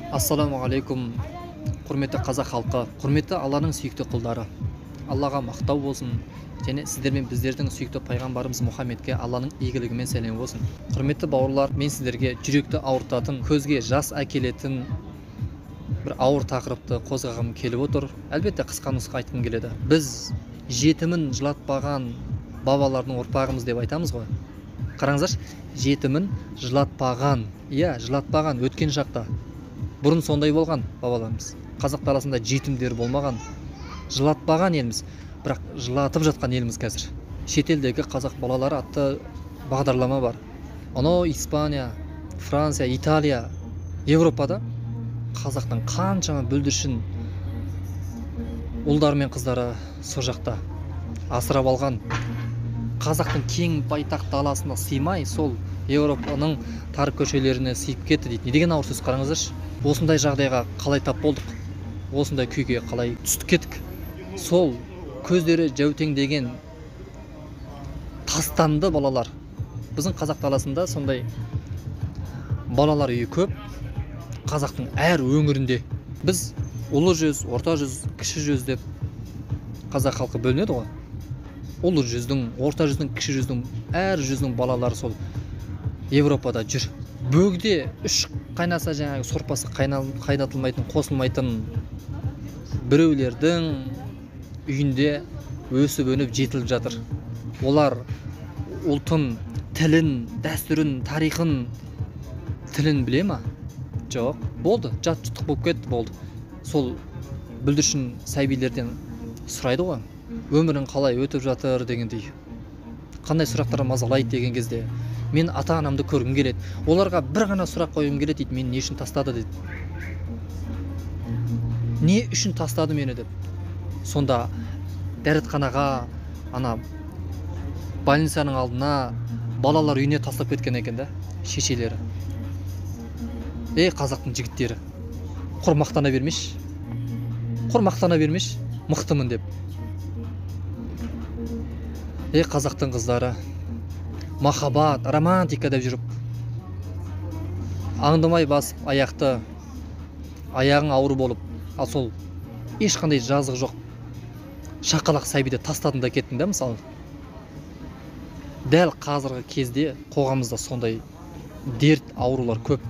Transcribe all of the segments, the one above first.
Ассалаумағалейкум, құрметті қазақ халқы, құрметті Алланың сүйікті құлдары. Аллаға мақтау болсын және сіздер мен біздердің сүйікті пайғамбарымыз Мұхаммедке Алланың игілігімен сәлем болсын. Құрметті бауырлар, мен сіздерге жүректі ауыртатын, көзге жас әкелетін бір ауыр тақырыпты қозғағым келіп отыр. Әлбетте қысқа нұсқа айтқым келеді. Біз жетімін жылатпаған бабалардың ұрпағымыз деп айтамыз ғой. Қараңыздаршы, жетімін жылатпаған, иә, жылатпаған өткен шақта. Бұрын сондай болған бабаларымыз. Қазақ даласында жетімдер болмаған, жылатпаған еліміз, бірақ жылатып жатқан еліміз қазір. Шетелдегі қазақ балалары атты бағдарлама бар. Анау Испания, Франция, Италия, Европада қазақтың қаншама бүлдіршін ұлдары мен қыздары сол жақта асырап алған. Қазақтың кең байтақ даласына сыймай, сол Еуропаның тар көшелеріне сыйып кетті дейді. Не деген ауыр сөз, қараңыздаршы. Осындай жағдайға қалай тап болдық? Осындай күйге қалай түстік кеттік? Сол көздері жәутеңдеген тастанды балалар. Біздің қазақ даласында сондай балалар үйі көп. Қазақтың әр өңірінде. Біз ұлы жүз, орта жүз, кіші жүз деп қазақ халқы бөлінеді ғой. Ұлы жүздің, орта жүздің, кіші жүздің, әр жүздің балалары сол Европада жүр. Бөгде үш қайнаса жаңағы сорпасы қайнатылмайтын, қосылмайтын біреулердің үйінде өсіп өніп жетіліп жатыр. Олар ұлтын, тілін, дәстүрін, тарихын, тілін біле ма? Жоқ. Болды, жат жұттық болып кетті, болды. Сол бүлдіршін сәбилерден сұрайды ғой, өмірің қалай өтіп жатыр дегендей, қандай сұрақтар мазалайды деген кезде, мен ата-анамды көргім келеді, оларға бір ғана сұрақ қойғым келеді дейді, мені не үшін тастады дейді, не үшін тастады мені деп. Сонда дәретханаға, ана больницаның алдына, балалар үйіне тастап кеткен екен да шешелері. Ей, қазақтың жігіттері, құр мақтана бермеші, құр мақтана бермеші, мықтымын деп. Ей, қазақтың қыздары, махаббат, романтика деп жүріп, аңдымай басып аяқты, аяғың ауыр болып, ал сол ешқандай жазығы жоқ шақалақ сәбиді тастадың да кеттің да, мысалы. Дәл қазіргі кезде қоғамымызда сондай дерт, аурулар көп.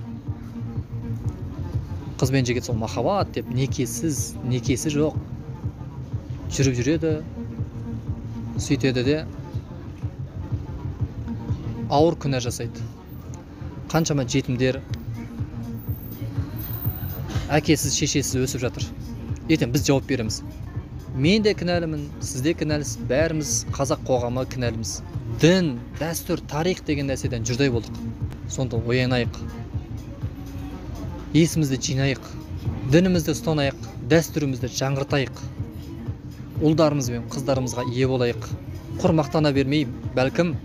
Қыз бен жігіт сол махаббат деп некесіз, некесі жоқ жүріп жүреді, сөйтеді де ауыр күнә жасайды. Қаншама жетімдер әкесіз, шешесіз өсіп жатыр. Ертең біз жауап береміз. Мен де кінәлімін, сіз де кінәлісіз, бәріміз қазақ қоғамы кінәліміз. Дін, дәстүр, тарих деген нәрседен жұрдай болдық. Сонда оянайық, есімізді жинайық, дінімізді ұстанайық, дәстүрімізді жаңғыртайық, ұлдарымыз бен қыздарымызға ие болайық. Құр мақтана бермей, бәлкім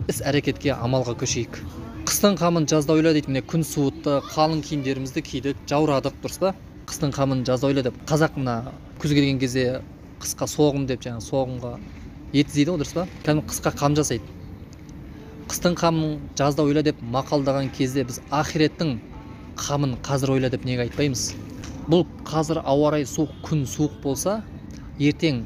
іс әрекетке, амалға көшейік. Қыстың қамын жазда ойла дейді. Міне, күн суытты, қалың киімдерімізді кидік, жаурадық, дұрыс па? Қыстың қамын жазда ойла деп. Қазақ мына күз келген кезде қысқа соғым деп, жаңа соғымға ет іздейді ғой, дұрыс па? Кәдімгі қысқа қам жасайды. Қыстың қамын жазда ойла деп мақалдаған кезде біз ақиреттің қамын қазір ойла деп неге айтпаймыз? Бұл қазір ауа райы суық, күн суық болса, ертең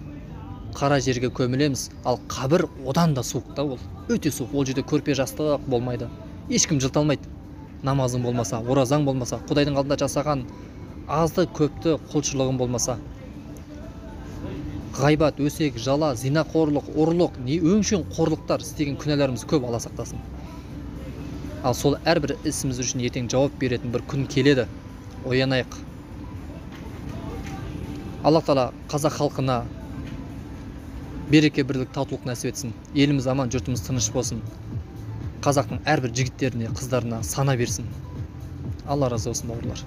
қара жерге көмілеміз, ал қабір одан да суық та, ол өте суық. Ол жерде көрпе жастық болмайды, ешкім жылыта алмайды. Намазың болмаса, оразаң болмаса, Құдайдың алдында жасаған азды көпті құлшылығың болмаса, ғайбат, өсек, жала, зинақорлық, ұрлық, не өңшең қорлықтар істеген күнәларымыз көп, Алла сақтасын. Ал сол әрбір ісіміз үшін ертең жауап беретін бір күн келеді. Оянайық. Алла тағала қазақ халқына береке, бірлік, татулық нәсіп етсін. Еліміз аман, жұртымыз тыныш болсын. Қазақтың әрбір жігіттеріне, қыздарына сана берсін. Алла разы болсын, бауырлар.